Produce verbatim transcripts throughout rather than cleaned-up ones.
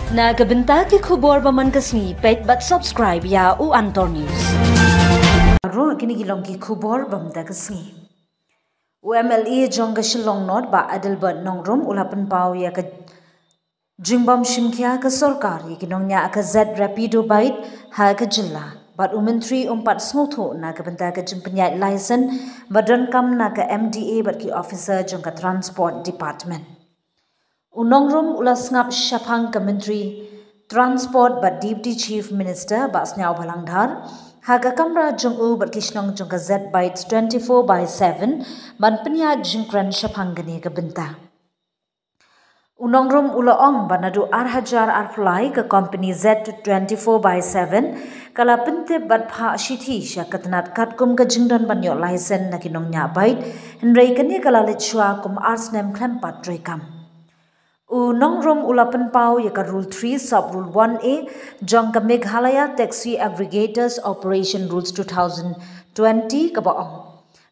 Na ka bynta ki khubor ba man ka sngi, peit bad subscribe ïa u Antor News. Ruh kine ki long ki khubor ba man ka sngi. U M L A jong ka Shillong North, Bah Adelbert Nongrum, u la pynpaw ïa ka jingbym shim khia ka sorkar ïa ki nongñiah ka Zed Rapido Bite ha ka jylla. Bad u Myntri um pat sngewthuh na ka bynta ka jingpynïaid license ba donkam na ka M D A bad ki officer jong ka Transport Department. U Nongrum u la sngap shaphang ka Myntri Transport bad Deputy Chief Minister, Bah Sniawbhalang Dhar, ha ka kamra jong u bad ki shnong jong ka Zed Bites twenty-four by seven, ban pynïaid jingkren shaphang kane ka bynta. U Nongrum u la ong ba naduh ar hajar arphew lai ka company Zed twenty-four by seven ka la pyntip bad phah shithi sha ka tnat katkum ka jingdon ban ïoh license na ki nongñiah bite, hynrei kane ka la leit shuwa kum ar snem khlem pat treikam. U Nongrum u la pynpaw ïa ka Rule three, Sub Rule one A jong ka Meghalaya Taxi Aggregators Operation Rules two thousand twenty, kaba ong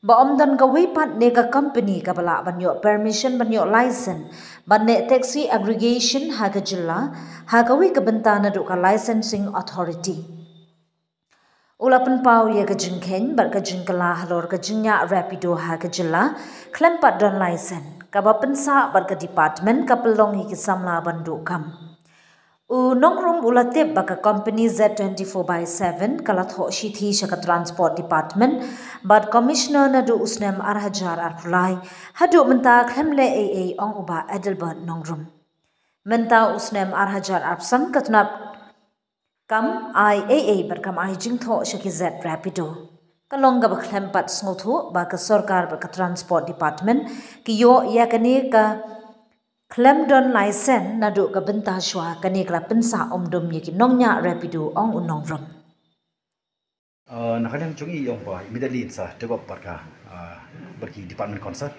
ba ym don kawei pat ne ka company kaba lah ban ïoh permission ban ïoh license ban neh taxi aggregation ha ka jylla ha kawei ka bynta naduh ka Licensing Authority. U la pynpaw ïa ka jingkheiñ bad ka jingkylla halor ka jingñiah Rapido ha ka jylla khlem pat don license, kaba pynsah bad ka department ka pynlong ïa ki samla ban duh kam. U Nongrum u la tip ba ka company Zed twenty-four by seven ka la thoh shithi sha ka Transport Department bad Commissioner naduh u snem ar hajar arphew lai haduh mynta khlem leh ei ei, ong u Bah Adelbert Nongrum. Mynta u snem ar hajar arphew san ka tnat kam ai ei ei bad kam ai jingthoh sha ki Zed Rapido. Ka long kaba khlem pat sngewthuh ba ka sorkar bad ka Transport Department ki ïoh ïa kane ka khlem don license naduh ka bynta shuwa, kane ka la pynsah umdum ïa ki nongñiah Rapido, ong u Nongrum. Uh, na ka liang jong ngi ong ba immediately ngin sa take up bad ka, uh, bad ki department concerned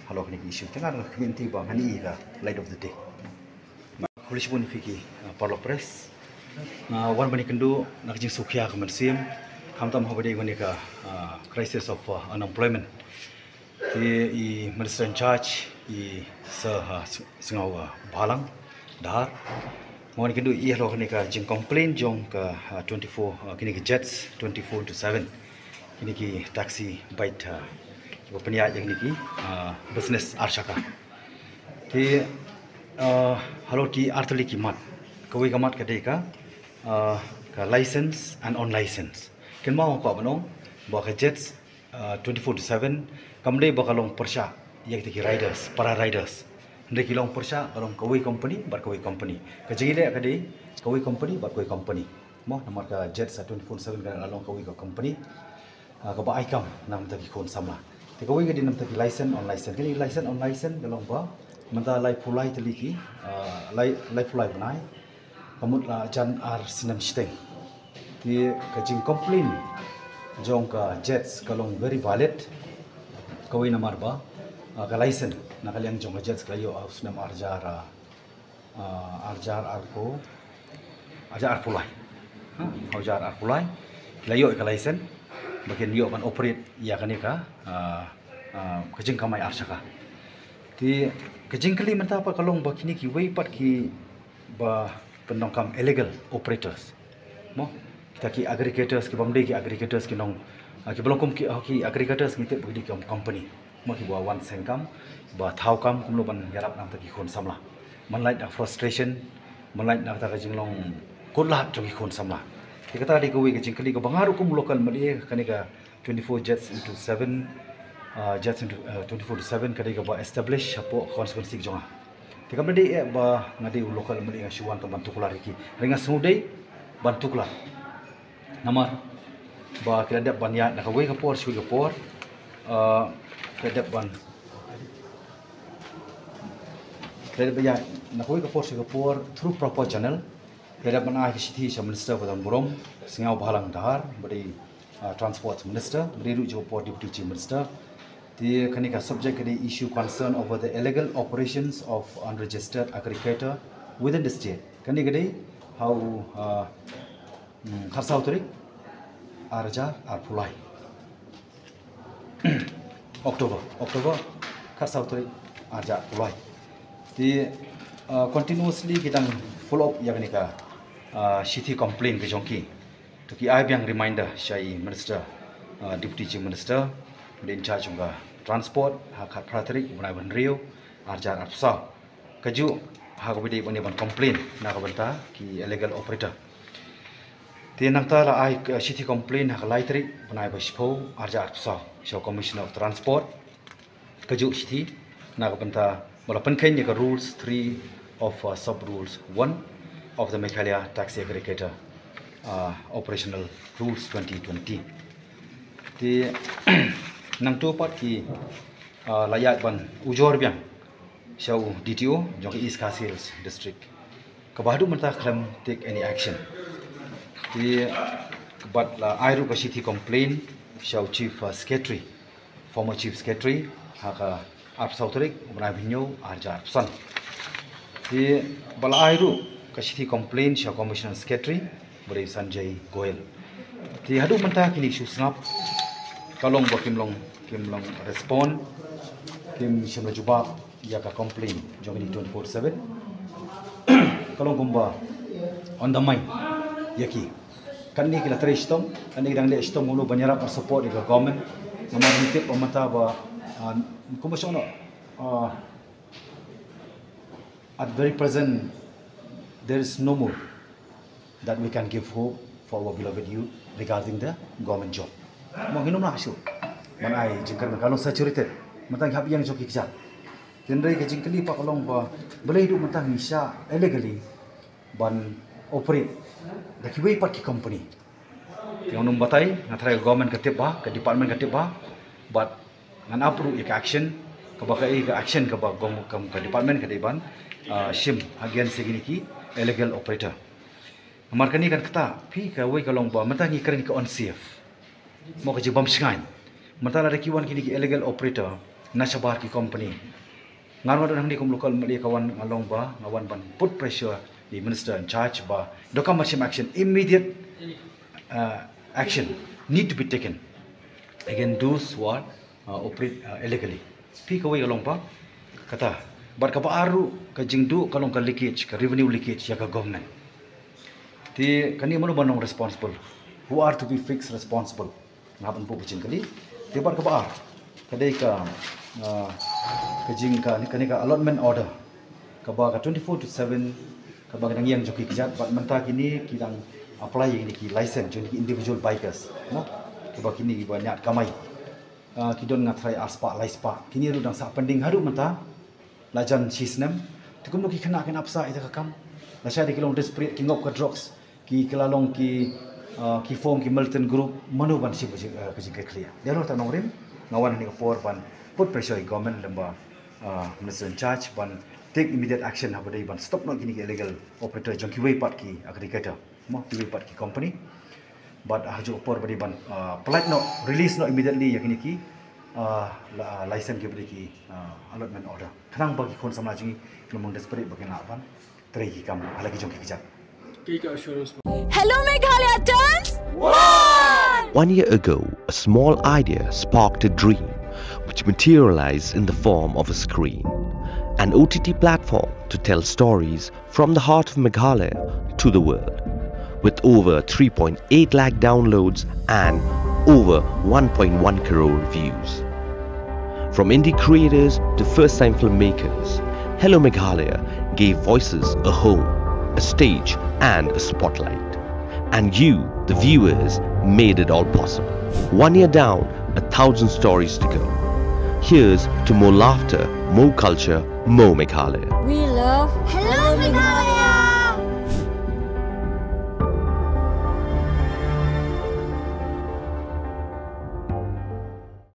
halor kine ki issue. Te nga ruh nga khmih, te ba ngan ïoh ïa ka light of the day. Khublei shibun ïa phi ki, uh, paralok press. Nga wan ban ïakynduh na ka jingsngewkhia ka mynsiem, khamtam haba dei kane ka, uh, crisis of, uh, unemployment. Te i Minister in charge, i Sir, uh, S-, Sniawbhalang Dhar, nga wan ïakynduh ïa i halor kane ka jingcomplain jong ka, uh, twenty-four, uh, kine ki Zeds twenty-four into seven. Kine ki taxi bite, uh, kiba pynïaid ïa kine ki, uh, business ar shaka. Te, uh, halor ki ar tylli ki mat. Kawei ka mat ka dei ka, uh, ka license and unlicensed. Kynmaw nga kwah ban ong ba ka Zeds, uh, twenty-four into seven kam dei ba ka long pyrshah ïa kita ki riders, para riders. Hynrei ki long pyrshah, ka long kawei company bad kawei company. Ka jingïaleh ka dei kawei company bad kawei company. Mo, namar ka Zeds twenty-four seven ka la long kawei ka company, ah, kaba ai kam na bynta ki khun samla. Te kawei ka dei na bynta ki license, unlicensed. Kine ki license, unlicensed ka long ba mynta laiphew lai tylli ki, ah, lai, laiphew lai bnai, ka mut la jan ar snem shiteng. Te ka jingcomplain jong ka Zeds ka long very valid. Kawei namar ba, ah, ka license na ka liang jong ka Zeds ka la ïoh ha u snem ar hajar, ah, ah, ar hajar arphew, ar hajar arphew lai. Ha, ar hajar arphew lai ki la ïoh ïa ka license ba kin ïoh ban operate ïa kane ka, ah, ah, ka jingkamai ar shaka. Te ka jingkylli mynta pat ka long ba kine kiwei pat kiba pyndonkam illegal operators, mo, kita ki aggregators, ki bym dei ki aggregators, ki nong, ah, kiba long kum ki, ah, ki aggregators ngi tip ba ki dei ki company, mo, kiba wan seng kam, ba thaw kam kumno ban ïarap na bynta ki khun samla. Man lait na frustration, man lait na kata ka jinglong kut lad jong ki khun samla. Te kata ka dei kawei ka jingkylli kaba nga ruh kum local M L A, kane ka twenty-four Zeds into seven, ah, Zeds into, ah, twenty-four into seven ka dei kaba establish hapoh constituency jong nga. Te kam dei eh ba nga dei u local M L A nga shu wan tang ban tuklar ïa ki. Hynrei nga sngewdei ban tuklar. Namar ba ki la dep ban ïaid na kawei ka por sha kawei ka por. Ah, ki la dep ban, ki la dep ban ïaid na kawei ka por sha kawei ka por through proper channel. Ki la dep ban ai ka shithi sha Minister ba don burom, Sniawbhalang Dhar, ba dei, ah, Transport Minister, ba dei ruh jong ka por Deputy Chief Minister. Te kane ka subject ka dei issue concern over the illegal operations of unregistered aggregator within the state. Kane ka dei ha u, ah, mm, khatsaw tarik, ar hajar arphew lai. October, October, khatsaw tarik, ar hajar arphew lai. Te, uh, continuously ki dang Follow up ïa kane ka, ah, shithi complaint ka jong ki. To ki ai biang reminder sha i Minister, ah, Deputy Chief Minister, ba dei in charge jong ka transport, ha ka khatphra tarik u bnai ba hynriew, ar hajar arphew saw. Kajuh ha kaba dei ban ïa ban complain na ka bynta ki illegal operator. Te nangta la ai, ah, shithi complain ha ka lai tarik u bnai ba shiphew, ar hajar arphew saw, sha u Commissioner of Transport. Kajuh shithi na ka bynta ba la pynkheiñ ïa ka rules three of, uh, sub rules one of the Meghalaya Taxi Aggregator, uh, Operational Rules twenty twenty. Te nangta pat ki, uh, la ïaid ban ujor biang sha u D T O jong ka East Khasi Hills District, kaba haduh mynta khlem take any action. Te bad la ai ruh ka shithi complain sha u Chief, uh, Secretary, former Chief Secretary, ha ka arphew saw tarik u bnai ba hynñiew, ar hajar arphew san. Te ba la ai ruh ka shithi complain sha Commissioner Secretary, ba dei Sanjay Goel. Te haduh mynta kine ki shu sngap, ka long ba kim long, kim long respond, kim shym la jubab ïa ka complain jong kine twenty-four seven. Ka long kumba undermine ïa ki. Katne ki la trei shitom, katne ki dang leh shitom, mano ban ïarap ban support ïa ka government. Namar ngi tip ba mynta ba, ah, kumba shong noh, ah, at very present there is no more that we can give hope for our beloved youth regarding the government job. Mo ngi nym lah shuh ban ai jingkyrmen, ka long saturated. Mynta ngi hap ïeng jong ki kjat. Hynrei ka jingkylli pat ka long ba balei haduh mynta ngi shah illegally ban operate da kiwei pat ki company. Te ngan ym batai, nga tharai ka government ka tip bha, ka department ka tip bha, bad ngan ap ruh ïa ka action, kaba kaei ka action kaba gov-, ka, ka department ka dei ban, ah, shim against ïa kine ki illegal operator. Namar kane kan ktah, phi, kawei ka long ba mynta ngi kren ka unsafe. Mo, ka jingbym shngaiñ. Mynta lada ki wan kine ki illegal operator na shabar ki company. Nga ruh nga don hangne kum local M L A, ka wan, nga long ba nga wan ban put pressure the minister in charge ba donkam ban shim action, immediate, uh, action need to be taken against those who are, uh, operate, uh, illegally. Phi, kawei ka long ba kata. Bad kaba ar ruh ka jingduh ka long ka leakage, ka revenue leakage ïa ka government. Te kane mano ban long responsible? Who are to be fixed responsible? Nga hap ban buh ka jingkylli. Te bad kaba ar, ka dei ka, ah, ka jing ka, kane ka allotment order, kaba ka twenty-four to seven, kaba ka dang ïeng jong ki kjat, bad mynta kine ki dang apply ïa kine ki license jong ki individual bikers, no? Kaba kine kiba ñiad kamai. Ah, ki don nga tharai ar spah, lai spah. Kine ruh dang sah pending haduh mynta. La jan shi snem. Te kumno ki khynnah kin ap sah ïa ka kam? Lashai de ki long desperate, ki ngop ka drugs, ki, ki la long ki, ah, ki form ki militant group, mano ban shim ka jing, ah, ka jingkyrkhu? Ïa, ruh ta nongrim, nga wan ha kane ka por ban put pressure ïa government lem bad, ah, minister in charge ban take immediate action haba dei ban stop noh kine ki illegal operator jong kiwei pat ki aggregator. Mo, kiwei pat ki company. Bad ha kajuh ka por ba dei ban, ah, pynlait noh, release noh immediately ïa kine ki, ah, la, ah, license kiba dei ki, ah, allotment order. Khnang ba ki khun samla jong ngi kin ym desperate ba kin lah ban trei ki kam ha la ki jong ki kjat. Hello Meghalaya turns one! One year ago, a small idea sparked a dream which materialized in the form of a screen. An O T T platform to tell stories from the heart of Meghalaya to the world, with over three point eight lakh downloads and over one point one crore views. From indie creators to first-time filmmakers, Hello Meghalaya gave voices a home, a stage, and a spotlight. And you, the viewers, made it all possible. One year down, a thousand stories to go. Here's to more laughter, more culture, more Meghalaya. We love Hello Meghalaya.